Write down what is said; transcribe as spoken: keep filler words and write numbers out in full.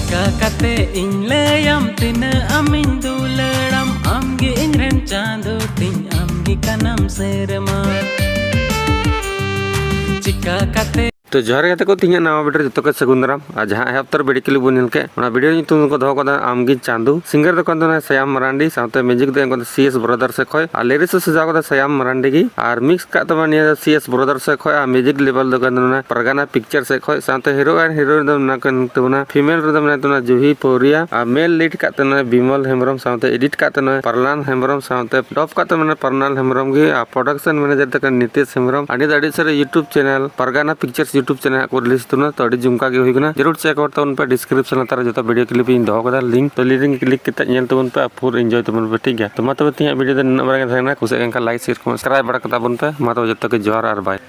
ᱪᱤᱠᱟ ᱠᱟᱛᱮ ᱤᱧ ᱞᱟᱹᱭᱟᱢ ᱛᱤᱱᱟᱹᱜ ᱟᱢᱤᱧ ᱫᱩᱞᱟᱹᱲᱟᱢ, ᱟᱢᱜᱮ ᱤᱧ ᱨᱮᱱ ᱪᱟᱸᱫᱚ ᱛᱤᱧ, ᱟᱢᱜᱮ ᱠᱟᱱᱟᱢ ᱥᱮᱨᱢᱟ᱾ ᱪᱤᱠᱟ ᱠᱟᱛᱮ ᱛᱚ ᱡᱚᱦᱟᱨ ᱜᱮ ᱜᱟᱛᱮ ᱠᱚ, ᱛᱤᱦᱤᱧᱟᱜ ᱱᱟᱣᱟ ᱵᱷᱤᱰᱤᱭᱳ ᱨᱮ ᱡᱚᱛᱚ ᱠᱚ ᱥᱟᱹᱜᱩᱱ ᱫᱟᱨᱟᱢ᱾ ᱟᱨ ᱡᱟᱦᱟᱸ ᱮᱦᱚᱵ ᱩᱛᱟᱹᱨ ᱵᱷᱤᱰᱤᱭᱳ ᱠᱞᱤᱯ ᱵᱚᱱ ᱧᱮᱞ ᱠᱮᱫ, ᱚᱱᱟ ᱵᱷᱤᱰᱤᱭᱳ ᱧᱩᱛᱩᱢ ᱫᱚᱠᱚ ᱫᱚᱦᱚ ᱠᱟᱫᱟ ᱟᱢᱜᱮ ᱪᱟᱸᱫᱚ᱾ ᱥᱤᱝᱜᱟᱨ ᱫᱚᱠᱚ ᱠᱟᱱ ᱛᱟᱵᱚᱱᱟ ᱥᱭᱟᱢ ᱢᱟᱨᱟᱱᱰᱤ, ᱥᱟᱶᱛᱮ ᱢᱤᱭᱩᱡᱤᱠ ᱫᱚ ᱮᱢ ᱠᱟᱫᱟ ᱥᱤ ᱮᱥ ᱵᱨᱟᱫᱟᱨ ᱥᱮᱫ ᱠᱷᱚᱡ, ᱟᱨ ᱞᱤᱨᱤᱠᱥ ᱦᱚᱸ ᱥᱟᱡᱟᱣ ᱠᱟᱫᱟ ᱥᱭᱟᱢ ᱢᱟᱨᱟᱱᱰᱤ ᱜᱮ, ᱟᱨ ᱢᱤᱠᱥ ᱠᱟᱜ ᱛᱟᱵᱚᱱᱟ ᱱᱤᱭᱟᱹ ᱫᱚ ᱥᱤ ᱮᱥ ᱵᱨᱟᱫᱟᱨ ᱥᱮᱫ ᱠᱷᱚᱡ, ᱟᱨ ᱢᱤᱭᱩᱡᱤᱠ ᱞᱮᱵᱮᱞ ᱫᱚ ᱠᱟᱱ ᱛᱟᱵᱚᱱᱟ ᱯᱟᱨᱜᱟᱱᱟ ᱯᱤᱠᱪᱟᱨ ᱥᱮᱫ ᱠᱷᱚᱡ᱾ ᱥᱟᱶᱛᱮ ᱦᱤᱨᱳ ᱟᱨ ᱦᱤᱨᱳᱭᱤᱱ ᱫᱚ ᱢᱮᱱᱟᱜ ᱠᱤᱱ ᱛᱟᱵᱚᱱᱟ, ᱯᱷᱤᱢᱮᱞ ᱨᱮᱫᱚ ᱢᱮᱱᱟᱭ ᱛᱟᱵᱚᱱᱟ ᱡᱩᱦᱤ ᱯᱳᱨᱤᱭᱟ, ᱟᱨ ᱢᱮᱞ ᱞᱤᱰ ᱠᱟᱜ ᱛᱟᱵᱚᱱᱟ ᱵᱤᱢᱚᱞ ᱦᱮᱢᱵᱨᱚᱢ, ᱥᱟᱶᱛᱮ ᱮᱰᱤᱴ ᱠᱟᱜ ᱛᱟᱵᱚᱱᱟ ᱯᱟᱨᱞᱟᱱ ᱦᱮᱢᱵᱨᱚᱢ, ᱥᱟᱶᱛᱮ ᱰᱚᱯ ᱠᱟᱜ ᱛᱟᱵᱚᱱᱟ ᱯᱟᱨᱱᱟᱞ ᱦᱮᱢᱵᱨᱚᱢ ᱜᱮ, ᱟᱨ ᱯᱨᱚᱰᱟᱠᱥᱚᱱ ᱢᱮᱱᱮᱡᱟᱨ ᱫᱚ ᱠᱟᱱᱟ ᱱᱤᱛᱤᱥ ᱦᱮᱢᱵᱨᱚᱢ᱾ ᱟᱹᱰᱤ ᱫᱚ ᱟᱹᱰᱤ ᱥᱟᱹᱨᱤ YouTube ᱪᱮᱱᱮᱞ ᱯᱟᱨᱜᱟᱱᱟ ᱯᱤᱠᱪᱟᱨᱥ YouTube ᱪᱮᱱᱮᱞ ᱦᱟᱸᱜ ᱠᱚ ᱨᱤᱞᱤᱡᱽ ᱛᱟᱵᱚᱱᱟ, ᱛᱚ ᱟᱹᱰᱤ ᱡᱷᱩᱢᱠᱟ ᱜᱮ ᱦᱩᱭ ᱠᱟᱱᱟ᱾ ᱡᱟᱹᱨᱩᱲ ᱪᱮᱠ ᱟᱣᱩᱴ ᱛᱟᱵᱚᱱ ᱯᱮ, ᱰᱤᱥᱠᱨᱤᱯᱥᱚᱱ ᱞᱟᱛᱟᱨ ᱨᱮ ᱡᱚᱛᱚ ᱵᱷᱤᱰᱤᱭᱳ ᱠᱞᱤᱯ ᱤᱧ ᱫᱚᱦᱚ ᱠᱟᱫᱟ, ᱞᱤᱝᱠ, ᱛᱚ ᱞᱤᱝᱠ ᱠᱞᱤᱠ ᱠᱟᱛᱮ ᱧᱮᱞ ᱛᱟᱵᱚᱱ ᱯᱮ, ᱟᱨ ᱯᱩᱨᱟᱹ ᱮᱱᱡᱚᱭ ᱛᱟᱵᱚᱱ ᱯᱮ, ᱴᱷᱤᱠ ᱜᱮᱭᱟ? ᱛᱚ ᱢᱟ ᱛᱚᱵᱮ ᱛᱮᱦᱮᱧᱟᱜ ᱵᱷᱤᱰᱤᱭᱳ ᱫᱚ ᱱᱤᱱᱟᱹᱜ ᱵᱟᱨᱟ ᱜᱮ ᱛᱟᱦᱮᱸ ᱠᱟᱱᱟ, ᱠᱩᱥᱤᱭᱟᱜ ᱠᱟᱱ ᱠᱷᱟᱱ ᱞᱟᱭᱤᱠ, ᱥᱮᱭᱟᱨ, ᱠᱚᱢᱮᱱᱴ, ᱥᱟᱵᱥᱠᱨᱟᱭᱤᱵ ᱵᱟᱲᱟ ᱠᱟᱛᱟ ᱵᱚᱱ ᱯᱮ᱾ ᱢᱟ ᱛᱚᱵᱮ ᱡᱚᱛᱚ ᱜᱮ ᱡᱚᱦᱟᱨ ᱟᱨ ᱵᱟᱭ᱾